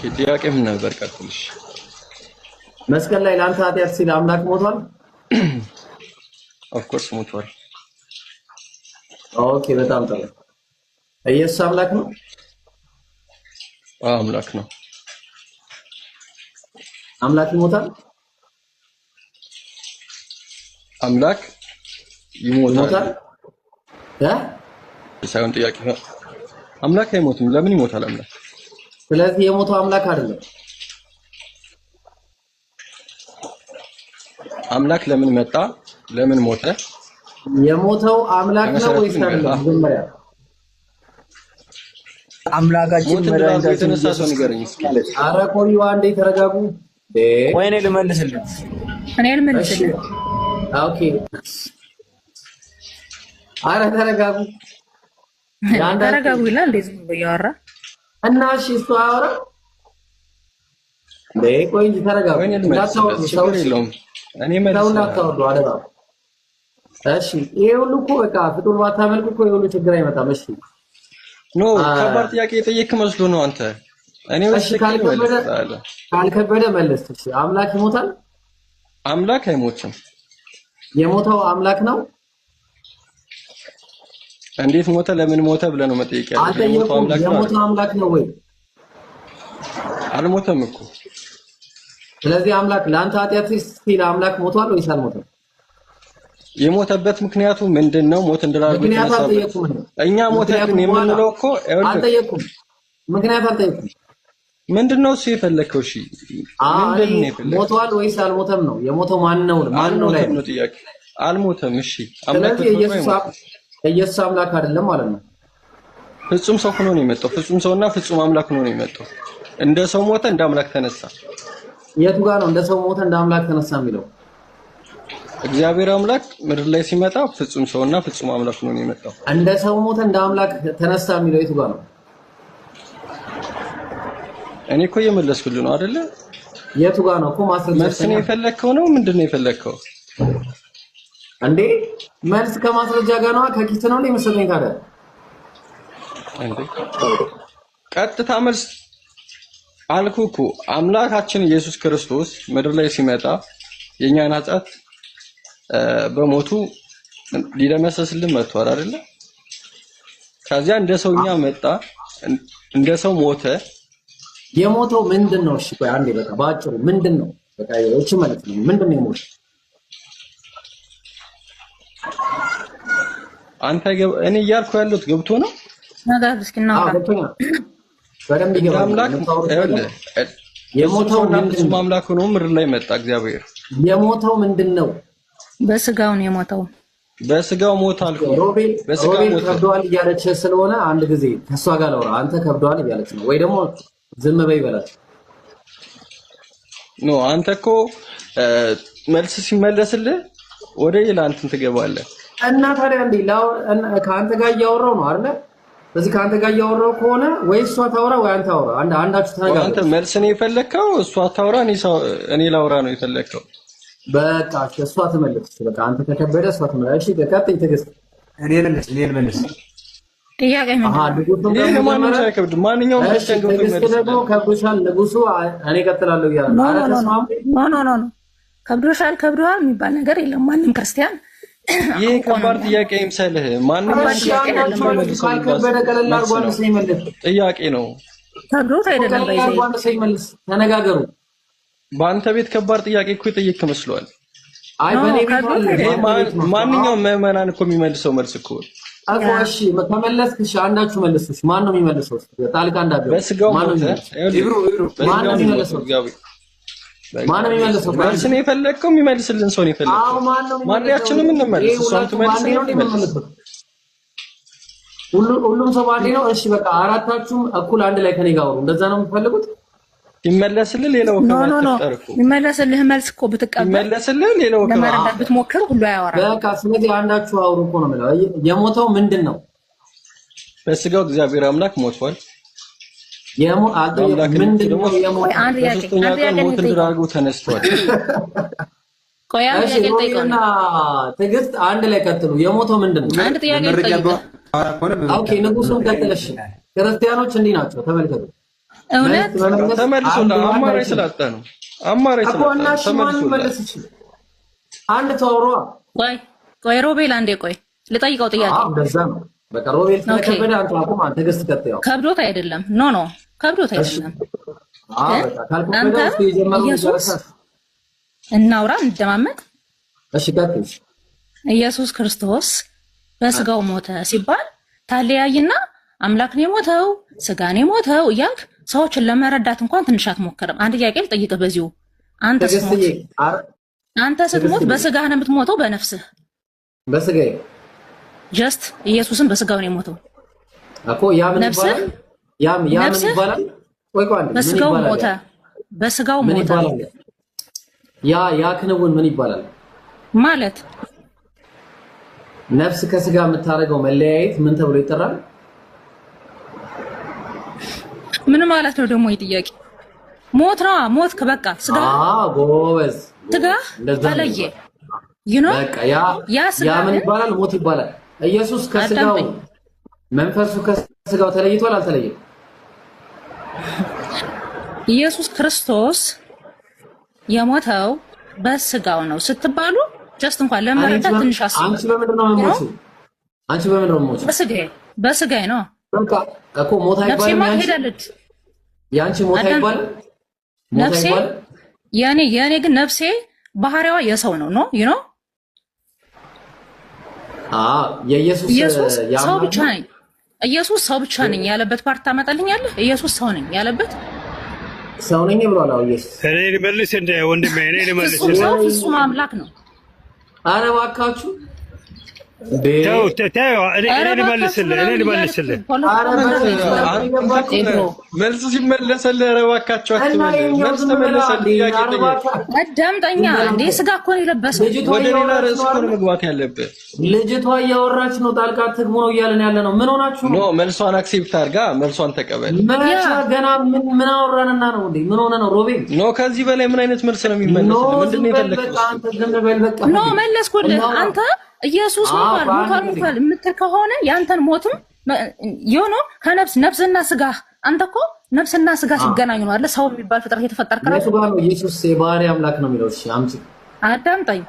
Okay፣ ጥያቄ ምን ነበር? ቀጥልሽ። መስቀል ላይ ለአንተ ኃጢአት ሲል አምላክ ሞቷል። Of course ሞቷል። Okay፣ በጣም ጥሩ። ኢየሱስ አምላክ ነው። አዎ አምላክ ነው። አምላክ ይሞታል። አምላክ ይሞታል ይሞታል እ ሳይሆን ጥያቄ ነው። አምላክ አይሞትም። ለምን ይሞታል አምላክ? ስለዚህ የሞተው አምላክ አይደለም። አምላክ ለምን መጣ? ለምን ሞተ? የሞተው አምላክ ነው ከመሰረቱ ወይስ ንገር። አይደለም? መጀመሪያ አምላካችን ሞትን ድል አድርጎ መድኃኒታችን የተነሳ ሰው ኢየሱስ ንገረኝ እስኪ። ማለት ኧረ ቆዩ አንዴ ተረጋጉ። ወይኔ ልመልስልህ። እኔ እሺ ልመልስልህ። Okay። አረ ተረጋጉ። የአንዳንድ ተረጋጉ ይላል እንዴ ዝም ብሎ እያወራ። እና እሺ እሱ አያወራ እንዴ? ቆይ እንጂ ተረጋጉ። ወይኔ እንዳታወርዱ፣ ልመልስለት፣ ሰው ችግር የለውም። እኔ ሰው መልስልሃለሁ። እንዳታወርዱ አደራ። እሺ ይሄ ሁሉ እኮ በቃ ፍጡር ባታመልክ እኮ ይሄ ሁሉ ችግር አይመጣም። እሺ No ከባድ ጥያቄ የጠየክ መስሎ ነው አንተ። እኔ እሺ በትክክል ካልከበደ እመልስልሃለሁ። ካልከበደ መለስ። እሺ አምላክ ይሞታል? አምላክ አይሞትም። የሞተው አምላክ ነው? እንዴት ሞተ? ለምን ሞተ ብለህ ነው መጠየቅ ያለብህ። የሞተው አልጠየኩም። አምላክ ነው የሞተው አይደል? አምላክ ነው ወይ? አልሞተም እኮ። ስለዚህ አምላክ ለአንተ ኃጢአት ሲል አምላክ ሞቷል ወይስ አልሞተም? የሞተበት ምክንያቱ ምንድን ነው? ሞት ድል አድርጎ ምክንያት የተነሳበት። አልጠየኩም። እኔ እኛ ሞተብን ምክንያቱም በኋላ የምንለው እኮ ይኸውልህ፣ አልጠየኩም። ምክንያት አልጠየኩም። ምንድን ነው እሱ የፈለግከው? እሺ ምንድን እኔ ነው የፈለግከው? ሞቷል ወይስ አልሞተም ነው። የሞተው ማን ነው? ማን ነው ላይ አልሞተም ነው። ነው ጥያቄ። አልሞተም። እሺ አምላክ ስለዚህ በተፈጥሮ ኢየሱስ አይሞትም። ኢየሱስ አምላክ አይደለም ማለት ነው። ፍጹም ሰው ሆኖ ነው የመጣው። ፍጹም ሰውና ፍጹም አምላክ ሆኖ ነው የመጣው። እንደ ሰው ሞተ፣ እንደ አምላክ ተነሳ። የቱ ጋር ነው እንደ ሰው ሞተ እንደ አምላክ ተነሳ የሚለው? እግዚአብሔር አምላክ ምድር ላይ ሲመጣ ፍጹም ሰውና ፍጹም አምላክ ሆኖ ነው የመጣው። እንደ ሰው ሞተ እንደ አምላክ ተነሳ የሚለው የቱ ጋር ነው? እኔ እኮ እየመለስኩልህ ነው አይደለ? የቱ ጋር ነው እኮ ማስረጃ መልስ ነው ስጠኛ። የፈለግከው ነው ምንድን ነው የፈለግከው? እንዴ መልስ ከማስረጃ ጋር ነዋ። ከኪስ ነው እንዴ መሰለኝ ታዲያ። እንዴ ቀጥታ መልስ አልኩህ እኮ። አምላካችን ኢየሱስ ክርስቶስ ምድር ላይ ሲመጣ የእኛን ኃጢአት በሞቱ ሊደመሰስልን መጥቷል አይደለ? ከዚያ እንደ ሰውኛ መጣ፣ እንደ ሰው ሞተ። የሞተው ምንድን ነው? እሺ ቆይ አንዴ በቃ በአጭሩ ምንድን ነው? በቃ እቺ ማለት ነው ምንድን ነው የሞተው? አንተ እኔ እያልኩ ያለሁት ገብቶ ነው። ነገር እስኪ አዎ እናውራ። ገብቶኛል። በደንብ እንደ ይገባኛል። አምላክ የምታወሩት ነገር ይኸውልህ፣ ፍጹም የሞተው ሰውና ምንድን ፍጹም ነው? አምላክ ሆኖ ምድር ላይ መጣ እግዚአብሔር። የሞተው ምንድን ነው? በስጋው ነው የሞተው። በስጋው ሞተ አልኩህ። ሮቤል በስጋው ሮቤል ሞተ። ከብደዋል እያለች ስለሆነ አንድ ጊዜ ከእሷ ጋር ላውራ። አንተ ከብደዋል እያለች ነው ወይ ደግሞ ዝም በይ በላት። No አንተ እኮ መልስ ሲመለስልህ ወደ ሌላ እንትን ትገባለህ። እና ታዲያ እንዴ ከአንተ ጋር እያወራው ነው አይደለ? ስለዚህ ከአንተ ጋር እያወራው ከሆነ ወይ እሷ ታውራ ወይ አንተ አውራ። አንድ አንዳችሁ አንተ ተነጋገሩ። መልስ ነው የፈለግከው፣ እሷ ታውራ፣ እኔ ላውራ ነው የፈለግከው። በቃ እሷ ትመልስ። በቃ አንተ ከከበደ እሷ ትመልስ። እሺ ቀጥይ ትዕግስት። እኔ ልመልስ እኔ ልመልስ። ጥያቄ አሃ ምንድን ነው? ንጉሱም ይሄ ደግሞ ለማንም ጀመረ። ሰው አይከብድም። ማንኛውም እሺ ክርስቲያን ገብቶ ትዕግስት ደግሞ ይመልስልሃል። ከብዶሻል፣ ንጉሱ እኔ እቀጥላለሁ እያለ ነው። No አረ No no no ተስማሙ። No no no no ከብዶሻል ከብዶሃል የሚባል ነገር የለም። ማንም ክርስቲያን ይሄ አውቆ ነው ከባድ የሚያምነው። ጥያቄ ይምሰልህ። ማንኛውም ከባድ እሺ ጥያቄ ክርስቲያን አይደለም። አንዳችሁ ገብቶ መልሱ። የሚመልሰው ካልከበደ ቀለል መልስ አድርጎ አንድ ነው፣ ሰው ይመልስ። ጥያቄ ነው። ከብዶት አይደለም ቀለል ባይዘይ አድርጎ አንድ ሰው ይመልስ። ተነጋገሩ። በአንተ ቤት ከባድ ጥያቄ እኮ የጠየቅክ መስሏል። አይ No በእኔ ቤት ከብዶት አይደለም፣ ይሄ አይደለም። በአንተ ቤት ነው። ማንኛውም ምዕመናን እኮ የሚመልሰው መልስ እኮ እኮ እሺ ከመለስክ፣ እሺ አንዳችሁ መልሱ። እሺ ማን ነው የሚመልሰው? እስኪ ጣልቃ እንዳትገቡ። በስጋው ማን ነው ሞተ። የሚመልሰው? ይኸውልህ ኢብሩ ኢብሩ ማን በስጋው ነው ነው የሞተው የሚመልሰው? እግዚአብሔር። ማን ነው የሚመልሰው? ቆይ መልስ ነው የፈለግከው፣ የሚመልስልን ሰው ነው አዎ የፈለግከው። ማን ነው የሚመልሰው? ማንያችንም ይሄ እንመልስ፣ እሷም ሁላችሁ ትመልስ፣ በአንዴ ነው እኔም ትመልስ። የምመልሱት? ሁሉም ሰው በአንዴ ነው? እሺ በቃ አራታችሁም እኩል አንድ ላይ ከኔ ጋር አውሩ። እንደዛ ነው የምትፈልጉት? ይመለስልህ ሌላ No ወከባ No no አትፍጠር እኮ። የሚመለስልህ መልስ እኮ ብትቀበል ይመለስልህ ሌላ ወከባ ለመረዳት አትፍጠር። ብትሞክር ሁሉ አያወራም። በቃ ስለዚህ አንዳችሁ አውሩ እኮ ነው የምለው። የሞተው ምንድን ነው? በስጋው እግዚአብሔር አምላክ ሞቷል። አልጠየኩም። በአምላክነቱ ምንድን ደግሞ ነው ቆይ የሞተው? አንድ ጥያቄ በሶስተኛ አንድ ቀን ጥያቄ ሞትን ድል ልጠይቀው። አድርጎ ተነስቷል። ቆይ አንድ እሺ ጥያቄ ልጠይቀው ሮቤልና ነው። ትዕግስት አንድ ላይ ቀጥሉ። የሞተው ምንድን ነው? አንድ ጥያቄ በመረጃ ልጠይቀው። በኋላ ከሆነ Okay ንጉሱን ቀጥል። እሺ ክርስቲያኖች እንዲህ ናቸው፣ ተመልከቱ። እውነት መልስ መመለስ አንድ ተመልሶልሃል። በአንድ አማራጭ አይችልም ስላጣ ነው። አማራጭ እኮ ስላጣ እና ነው። እሺ ማን ተመልሶልሃል። መለስ ይችላል? አንድ ተዋውሯ። ቆይ ቆይ ሮቤል አንዴ ቆይ ልጠይቀው ጥያቄ። አዎ እንደዛ ነው። በቃ ሮቤል okay ስለከበደ አንተ አቁም፣ አንተ ትዕግስት ቀጥያው። ከብዶት አይደለም። No no ከብዶት እሺ አይደለም። አዎ ግን በቃ ካልከበደ አንተ እስኪ የጀመረውን ኢየሱስ ይጨርሳል። እናውራ እንደማመጥ እሺ ቀጥይ። ኢየሱስ ክርስቶስ በስጋው ሞተ ሲባል ታለያይና አምላክ ነው የሞተው ስጋ ነው የሞተው እያልክ ሰዎችን ለመረዳት እንኳን ትንሽ አትሞክርም። አንድ ጥያቄ ልጠይቅህ በዚሁ። አንተ ስትሞት ትዕግስትዬ አንተ ስትሞት ትዕግስትዬ በስጋህ ነው የምትሞተው በነፍስህ? በስጋዬ Just ኢየሱስም በስጋው ነው የሞተው። እኮ ያ ምን ነፍስህ ይባላል? ያም ያ ምን ነፍስህ ይባላል? ቆይ ቆይ አንዴ ምን በስጋው ይባላል? ሞተ፣ ያ በስጋው ምን ሞተ ይባላል? ያ ያ ክንውን ምን ይባላል? ማለት ነፍስ ከስጋ የምታደርገው መለያየት ምን ተብሎ ይጠራል? ምን ማለት ነው ደግሞ ይህ ጥያቄ? ሞት ነዋ። ሞት በቃ ስጋ አዎ ጎበዝ ስጋ ጎበዝ፣ እንደዛ ነው ተለየ የሚባለው። you know በቃ ያ ያ ስጋ ያ ምን ግን ይባላል? ሞት ይባላል። ኢየሱስ ከስጋው አዳምጠኝ። መንፈሱ ከስጋው ተለይቷል አልተለየም? ኢየሱስ ክርስቶስ የሞተው በስጋው ነው ስትባሉ just እንኳን አንቺ ለመረዳት ትንሽ አስቡ። አንቺ በምንድን ነው you know የምትሞቺው? አንቺ በምንድን ነው የምትሞቺው? በስጋዬ በስጋዬ ነው። በቃ እኮ ሞት አይባልም። ነፍሴማ ያንቺ ትሄዳለች። ያንቺ ሞት አዳምጠኝ። አይባልም። ሞት ነፍሴ አይባልም። የኔ ግን ነፍሴ ባህሪዋ የሰው ነው። No you know አዎ የኢየሱስ ኢየሱስ ሰው የአምላክ ብቻ ነው። ነኝ ኢየሱስ ሰው ብቻ ነኝ ያለበት part ታመጣልኛለህ? ኢየሱስ ሰው ነኝ ያለበት ሰው ነኝ ብሏል። አዎ ኢየሱስ። እኔ ልመልስ እንደ ወንድሜ፣ እኔ ፍጹም ልመልስልህ። ሰው ፍጹም አምላክ ነው። ኧረ እባካችሁ እንዴ! ተው ተው፣ እኔ ኧረ እኔ እባካችሁ ልመልስልህ፣ እኔ ምናምን እያልክ ልመልስልህ። ፖለቲካ ኧረ መናገር አንተ እኮ ኤብሮ መልስ ሲመለሰልህ ኧረ እባካችሁ እና አትበል። የኛው መልስ ዝም ብላ ተመለሰልህ፣ እንዴ! ጥያቄ ኧረ ጠየቅ። እባክህ አዳምጠኛ እንዴ ስጋ እኮ ነው የለበሰው። ልጅቷ ወደ ሌላ እያወራች ርዕስ ነው እኮ ነው አይደል? መግባት ያለብህ። ልጅቷ እያወራች ነው። ጣልቃ አትግቡ ነው እያለን ያለ ነው። ምን ሆናችሁ No ነው? መልሷን accept አድርጋ መልሷን ተቀበል። መቼ ያ ገና ምን ምን አወራንና ነው እንዴ? ምን ሆነ ነው ሮቤል? No ከዚህ በላይ ምን አይነት መልስ ነው No የሚመለስልህ? ምንድን ዝም ነው በል የፈለግከው? በቃ፣ እሱ አንተ ዝም በል በቃ። No እንዴ መለስኩልህ። እናውራ። አንተ ኢየሱስ አዎ ሞቷል ሞቷል በአንድ ጊዜ ሞቷል የምትል ከሆነ ያንተን ሞትም የሆነ ከነፍስ ነፍስና ስጋ አንተ እኮ ነፍስና ስጋ ሲገናኙ ነው አይደለ ሰው የሚባል ፍጥረት የተፈጠርከ የቱ ራሱ። ጋር ነው ኢየሱስ የባህሪ አምላክ ነው የሚለው? እሺ አምጪ። አዳምጠኝ።